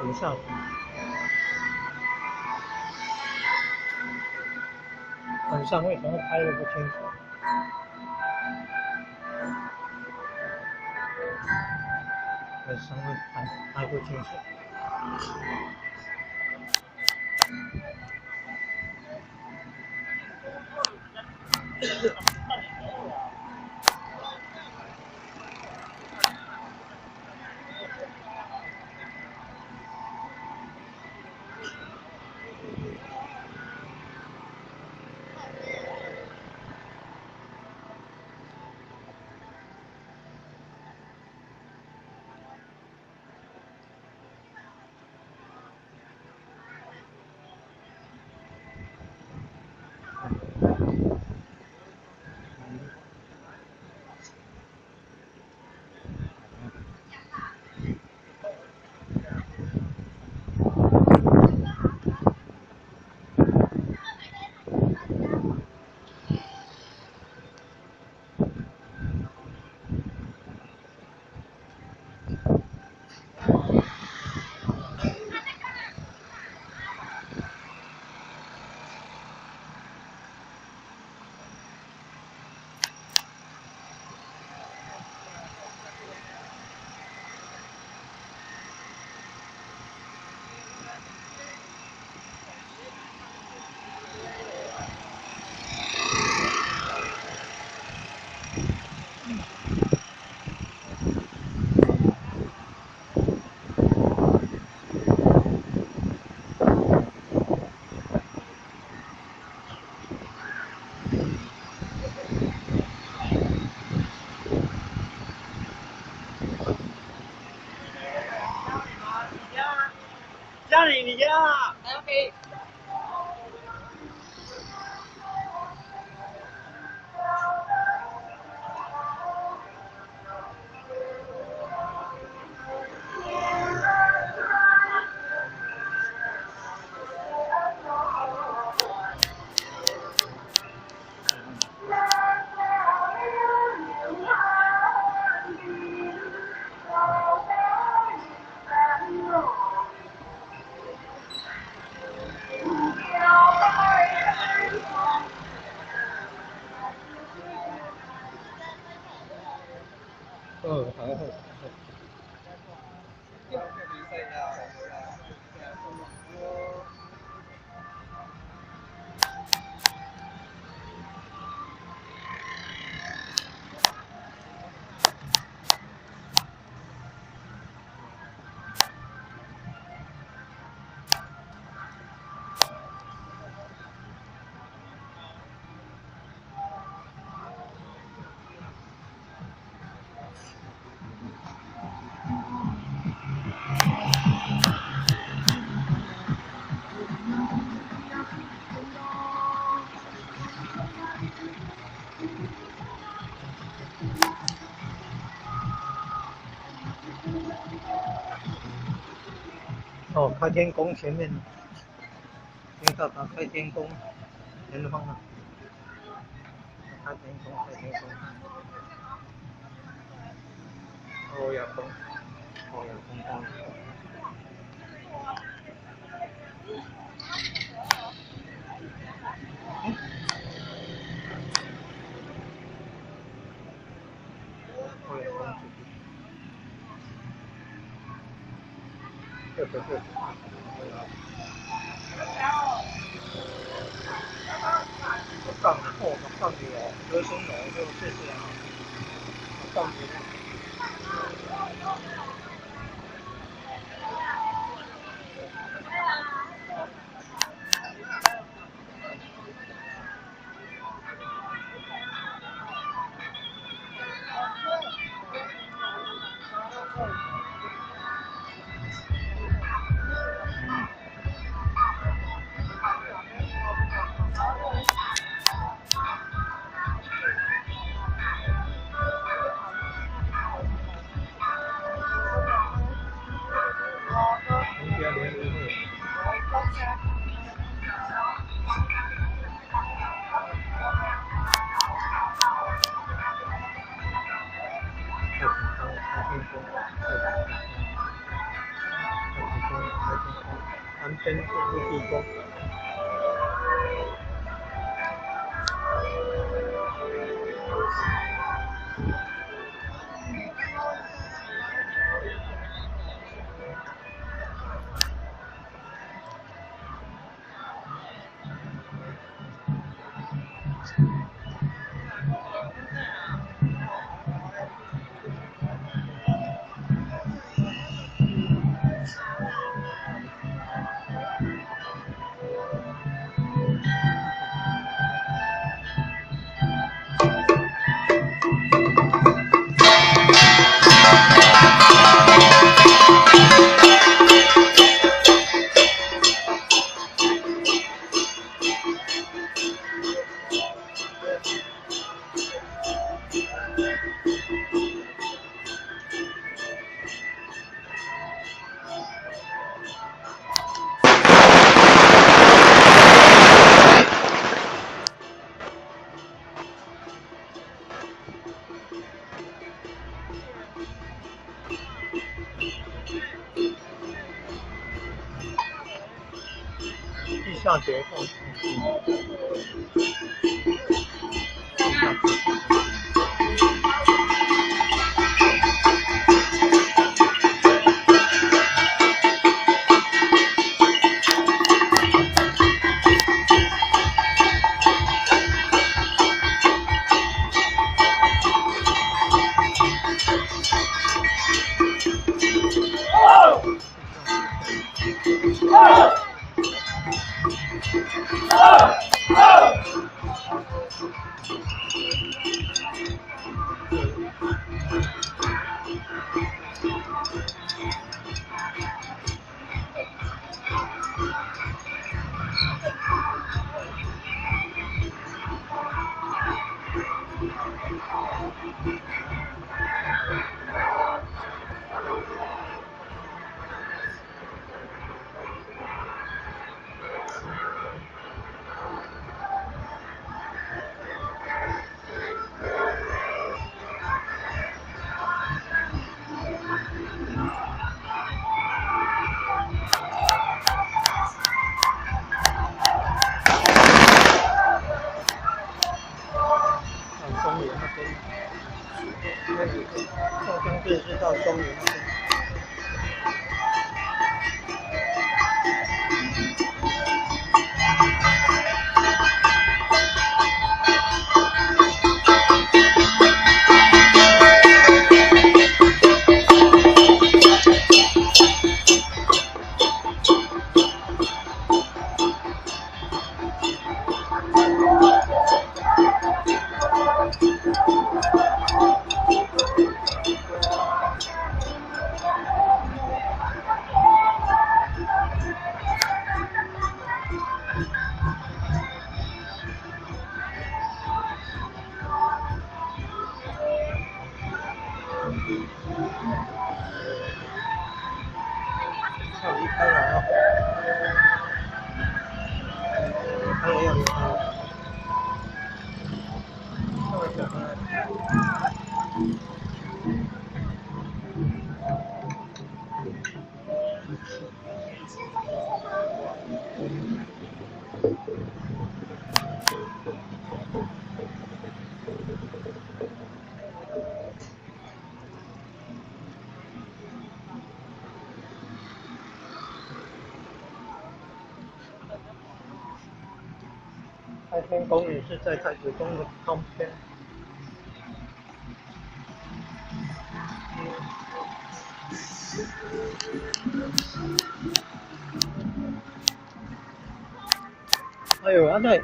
晚上，晚上为什么拍的不清楚？晚上会拍拍不清楚。家里你家。嗯，好好。哦，開天宮前面，已經到達開天宮前方了。開天宮，開天宮。歐亞宮，歐亞宮到了。嗯。歐亞宮這邊。這個這個。槓哦，槓住哦，歌聲樓，這個謝謝啊，槓住。南邊是地宮。地下鐵放。地下鐵。松園那邊，到江鎮是到松園那邊。離開了。开天宫也是在太子宫的旁边。哎呦，啊這，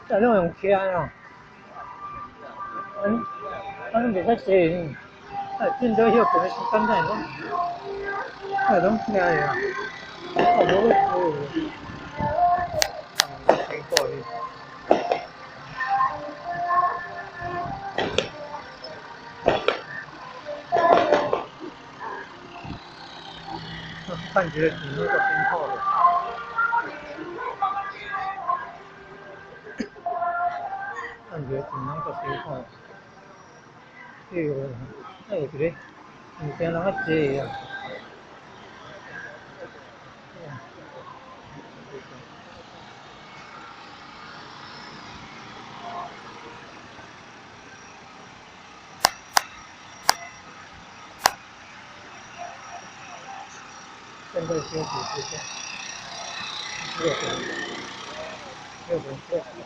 這攏用車哦，阮阮袂使坐呢，啊，真早歇睏的時間，哪會攏，哪會攏車的啊？啊，無欲坐。辛苦你。趁一个錢攏足辛苦的。趁一個錢攏足辛苦。哎喲，哪會一個物件人較濟啊？現在休息時間，6點休息。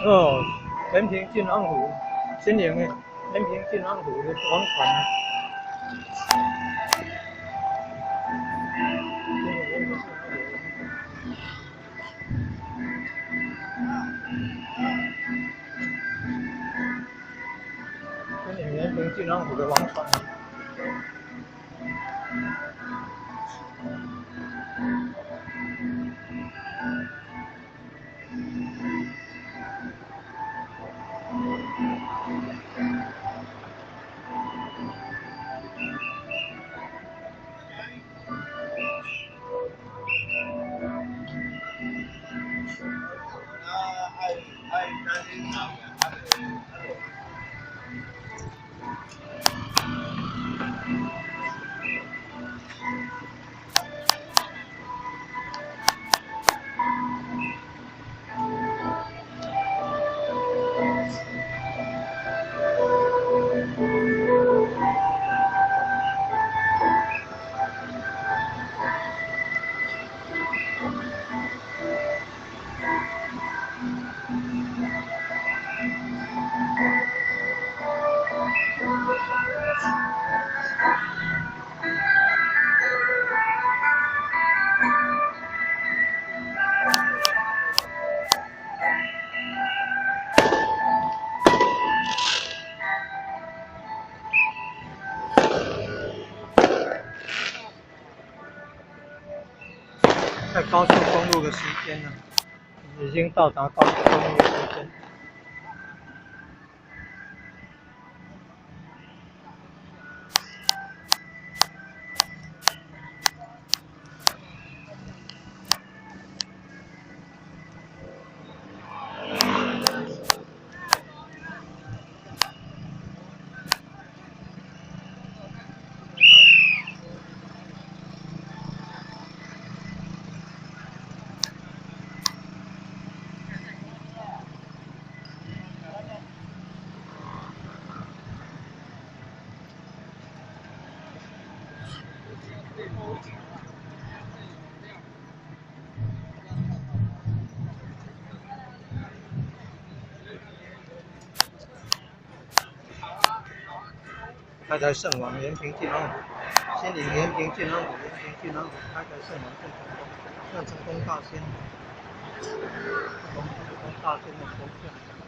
哦，延平晋安府，新营的延平晋安府的王船。新营延平晋安府的王船。在高速公路的時間呢，已經到達高速公路的時間。開台聖王延平晉安府，新營延平晉安府，延平晉安府，開台聖王鄭成功，鄭成功大仙。講講大聲的，講啥？